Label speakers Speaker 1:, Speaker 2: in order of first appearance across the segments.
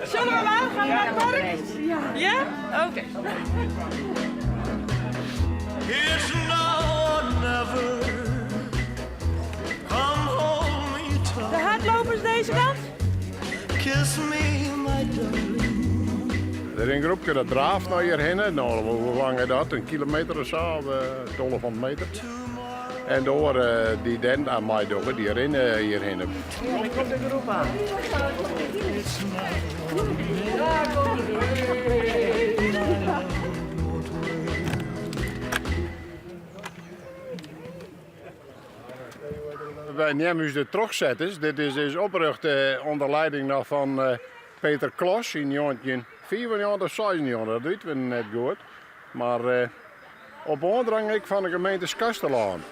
Speaker 1: Zullen we maar? Gaan we naar het park? Ja? Oké.
Speaker 2: It's now or never. Come hold me
Speaker 1: De
Speaker 2: tight.
Speaker 1: hardlopers deze kant?
Speaker 2: Kiss me, my darling.
Speaker 3: Er is een groepje dat draaft naar hierheen. Nou, hoe lang is dat? Een kilometer of zo, of, 1200 meter. En door die den aan mij doen, die rennen hierheen.
Speaker 1: Daar komt de groep aan.
Speaker 3: Wij nemen dus de terugzetters. Dit is opgericht onder leiding nog van Peter Klos in 1994 of 96, dat weten we net goed. Maar op aandrang ik van de gemeente Skarsterlân.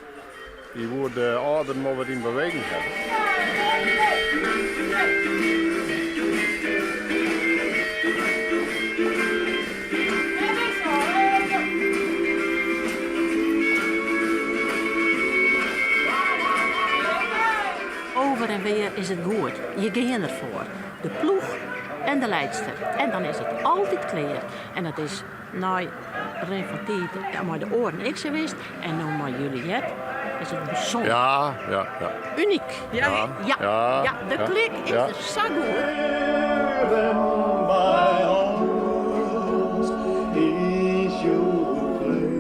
Speaker 3: Die wordt de ouderen maar wat in beweging hebben.
Speaker 4: Over en weer is het goed. Je gaat ervoor. De ploeg en de leidster. En dan is het altijd klaar. En dat is na rin van tijd, ja, maar de oren ik ze wist en nu maar Juliette is het bijzonder.
Speaker 3: Ja, ja, ja.
Speaker 4: Uniek.
Speaker 1: Ja.
Speaker 4: Ja.
Speaker 3: Ja.
Speaker 4: Ja, de
Speaker 3: Ja.
Speaker 4: klik is
Speaker 3: Ja.
Speaker 4: er zo goed.
Speaker 2: Than my arms is your place.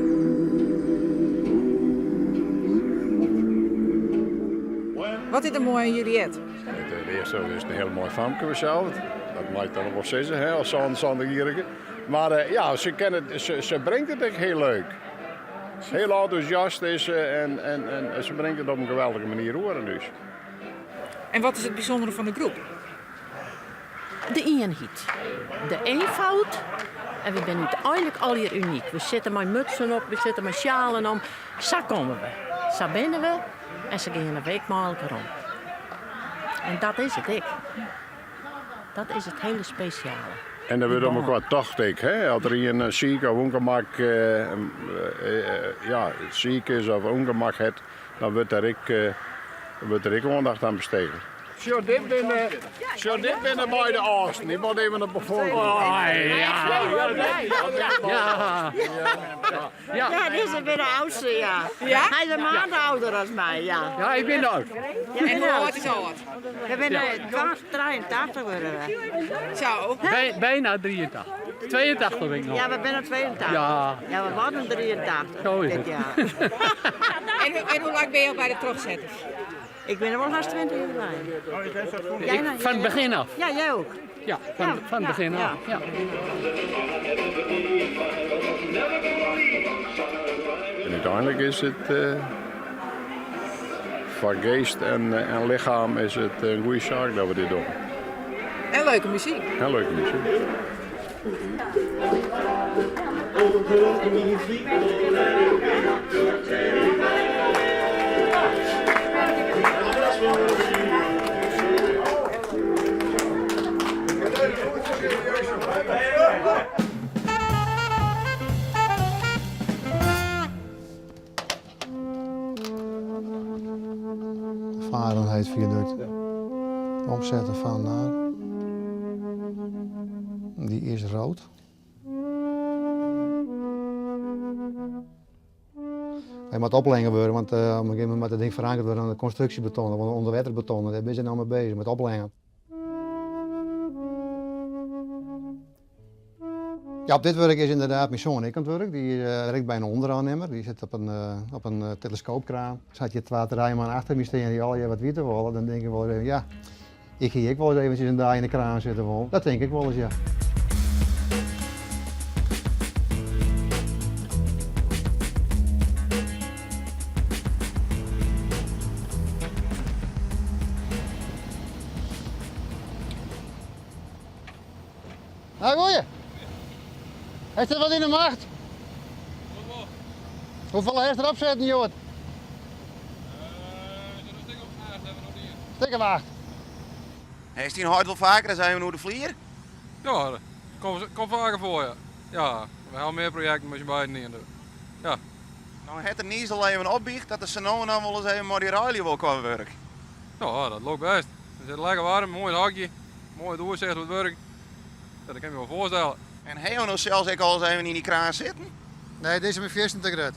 Speaker 5: Wat is er mooi aan Juliette?
Speaker 3: Het eerste is een heel mooi famke vanzelf. Dat maakt dan nog wel zin, hè, als zo'n Sander Gierke. Maar ja, ze, kennen het, ze brengt het echt heel leuk. Heel enthousiast is ze en ze brengt het op een geweldige manier horen dus.
Speaker 5: En wat is het bijzondere van de groep?
Speaker 4: De eenheid. De eenvoud. En we zijn uiteindelijk al hier uniek. We zitten met mutsen op, we zitten met sjalen om. Zo komen we. Zo binnen we. En ze gaan een week maar elkaar om. En dat is het, ik. Dat is het hele speciale.
Speaker 3: En dan wordt om elkaar tocht ik, hè? Als er een ziek of ongemak, ja, ziek is of ongemak heeft, dan wordt er ik, wordt er ik aandacht aan besteed. Zo, dit binnen, zo, dit binnen bij de Oosten. Ik moet even op bevolking.
Speaker 6: Oh, ja. Ja. Ja.
Speaker 7: Ja, dit is weer de oudste, ja.
Speaker 5: Ja?
Speaker 7: Hij is een maand ouder dan mij, ja.
Speaker 6: Ja, ik ben oud.
Speaker 7: Jij
Speaker 5: En
Speaker 7: bent
Speaker 5: hoe oud
Speaker 7: oud.
Speaker 5: is oud?
Speaker 7: We zijn 83 worden we.
Speaker 5: Zo.
Speaker 6: Bijna 83. 82 ben ik nog.
Speaker 7: Ja, we zijn 82.
Speaker 6: Ja.
Speaker 7: Ja, we worden 83
Speaker 6: Zo is
Speaker 7: dit
Speaker 6: het.
Speaker 7: jaar.
Speaker 5: En hoe lang ben je al bij de terugzetters?
Speaker 7: Ik ben er wel haast 20 jaar bij. Jij nou,
Speaker 6: Van het begin af.
Speaker 7: Ja, jij ook.
Speaker 6: Ja,
Speaker 7: Ja,
Speaker 6: van het
Speaker 7: ja,
Speaker 6: begin
Speaker 7: ja.
Speaker 6: af. Ja.
Speaker 3: En uiteindelijk is het van geest en lichaam is het een goede zaak dat we dit doen.
Speaker 5: En leuke muziek.
Speaker 3: En leuke muziek.
Speaker 8: Fahrenheit viaduct. Omzetten van naar. Die is rood. Hij moet oplengen worden, want op een gegeven moment moet het ding verankerd worden aan de constructiebeton, of aan de onderwaterbeton. Daar ben ze nou mee bezig, met oplengen. Ja, op dit werk is inderdaad mijn zoon ik aan het werk. Die werkt bij een onderaannemer. Die zit op een telescoopkraan. Zat je twee rijman achter me staan die al je wat weten willen, dan denk ik wel even, ja, ik ga hier ook wel eens eventjes een dag in de kraan zitten. Wel. Dat denk ik wel eens, ja. Nou, goeie. Heeft er wat in de macht? Hoeveel heeft erop zitten, Jood? Stik of 8.
Speaker 9: Heeft hij een hart wel vaker dan zijn we nu de vlier?
Speaker 10: Ja, dat komt vaker voor, ja. Ja, we hebben meer projecten met je beiden niet. Ja.
Speaker 9: Nou, het er niet zo even opbiecht dat de Sanonen dan wel eens even maar die Riley wil komen werken.
Speaker 10: Ja, dat loopt best. It is lekker waarm, moai it hokje, moai it oersicht oer it wurk. Ja, dat kin ik my wol foarstelle.
Speaker 9: En ha jo no sels ek al ris even yn dy kraan sitten?
Speaker 8: Nee, dizze is my fierstente grut.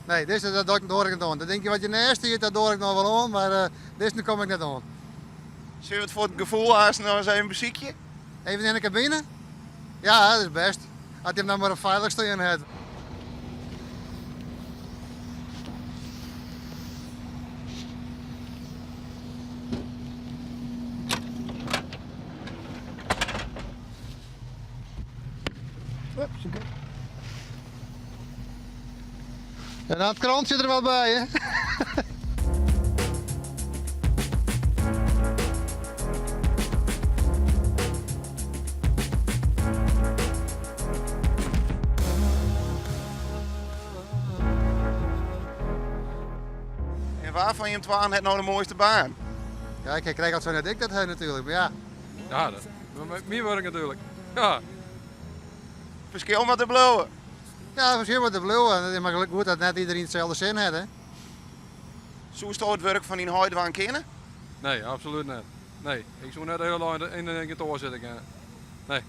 Speaker 8: Nee, dizze dat doar ik net oan. Dan tink je wat hjirnêst stiet, dat doar ik noch wol oan, mar uh, dizze kom ik net oan.
Speaker 9: Sille we it foar it gefoel aanst noch ris even besykje?
Speaker 8: Even yn de kabine? Ja, dat is bêst. As hy him dan mar op feilich stean hat. En dan het krantje er wel bij, hè?
Speaker 9: En wa fan jim twaen hat no de moaiste baan?
Speaker 8: Ja, ik krij altyd sein dat ik dat ha natuerlik, mar ja.
Speaker 10: Ja, dat myn wurk natuerlik. Ja.
Speaker 9: Ferskil moat der bliuwe.
Speaker 8: Ja, ferskil moat der bliuwe. En it is mar goed dat net iderien itselde sin hat, hè.
Speaker 9: Soesto it wurk fan dyn heit dwaan kinne?
Speaker 10: Nee, absolút net. Nee, ik soe net de hiele dei yn in kantoar sitte kinne. Nee.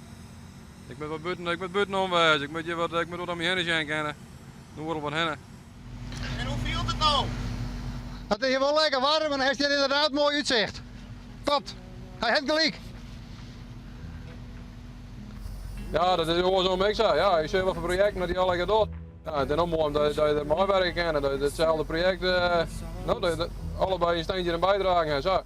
Speaker 10: Ik moat wat bûten, ik moat bûtenom wêze. Ik moat hjir wat, ik moat wat om my hinne sjen kinne. Oeral wat hinne.
Speaker 9: En hoe fielt it no?
Speaker 8: It is hjir wol lekker waarm en hast hjir ynderdaad moai útsicht. Klopt, hy hat gelyk.
Speaker 10: Ja, dat is oarsom ek sa. Ja, ik sjoch wat foar projekten dat dy allegear docht. Ja, it is no moai omdat dat je der meiwerke kinne, dat je itselde projekt, no, dat je allebei in steentje in bydrage ha, sa.